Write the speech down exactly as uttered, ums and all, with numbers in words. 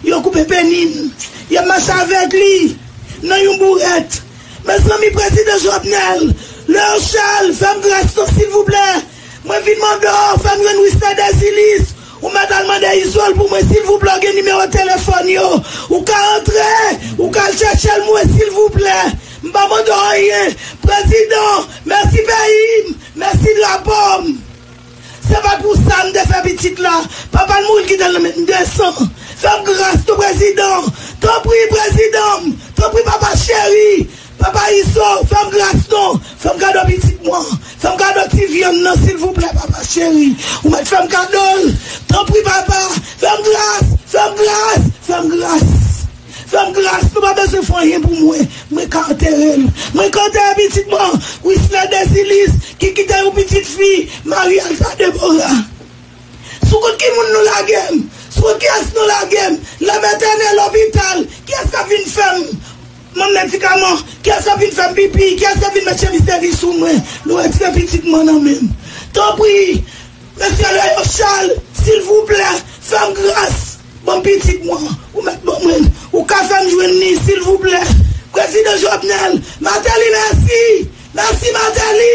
Yo koupe peni m. Yo mache avèk li nan yon bourèt. Mezanmi, prezidan Jovenel, Léon Charles, fè m gras non, silvouplè. Mwen vin mande w, fè m jwenn Wisner Desilis. Ou mèt al mande Izol pou mwen, silvouplè, w gen nimewo telefòn yo. Ou ka antre, ou ka al chèche l mwen, silvouplè. M pa mande w anyen. Prezidan, mèsi peyi m, mèsi drapo m. Se pa pou sa m te fè pitit la. Papa l mouri kite l nan men m de san. Fè m gras tou, prezidan. Tanpri, prezidan m. Tanpri, papa cheri. Papa Izo, fè m gras non. Fè m kado pitit mwen. Fè m kado ti vyann nan, silvouplè, papa cheri. Ou mèt fè m kado l. Tanpri, papa. Fè m gras. Fè m gras. Fè m gras. Fè m gras, nou pa bezwen fè anyen pou mwen. Mwen ka antere l. Mwen ka antere pitit mwen, Wisner Desilis, ki kite yon pitit fi, Marie Alta Deborah. Sou kont ki moun nou lage m? Sou kont kiyès nou lage m? Lanmè tènè lopital, kiyès k ap vin fè m? Manm medikaman, kiyès k ap vin fè m pipi? Kiyès k ap vin met chemiz de ri sou mwen? Nou retire pitit mwen nan men m. Tanpri, mesye Léon Charles, silvouplè, fè m gras. Ban m pitit mwen, ou mèt ban mwen. Ou ka fè m jwenn li, silvouplè. Prezidan Jovenel, Martelly, mèsi. Mèsi, Martelly.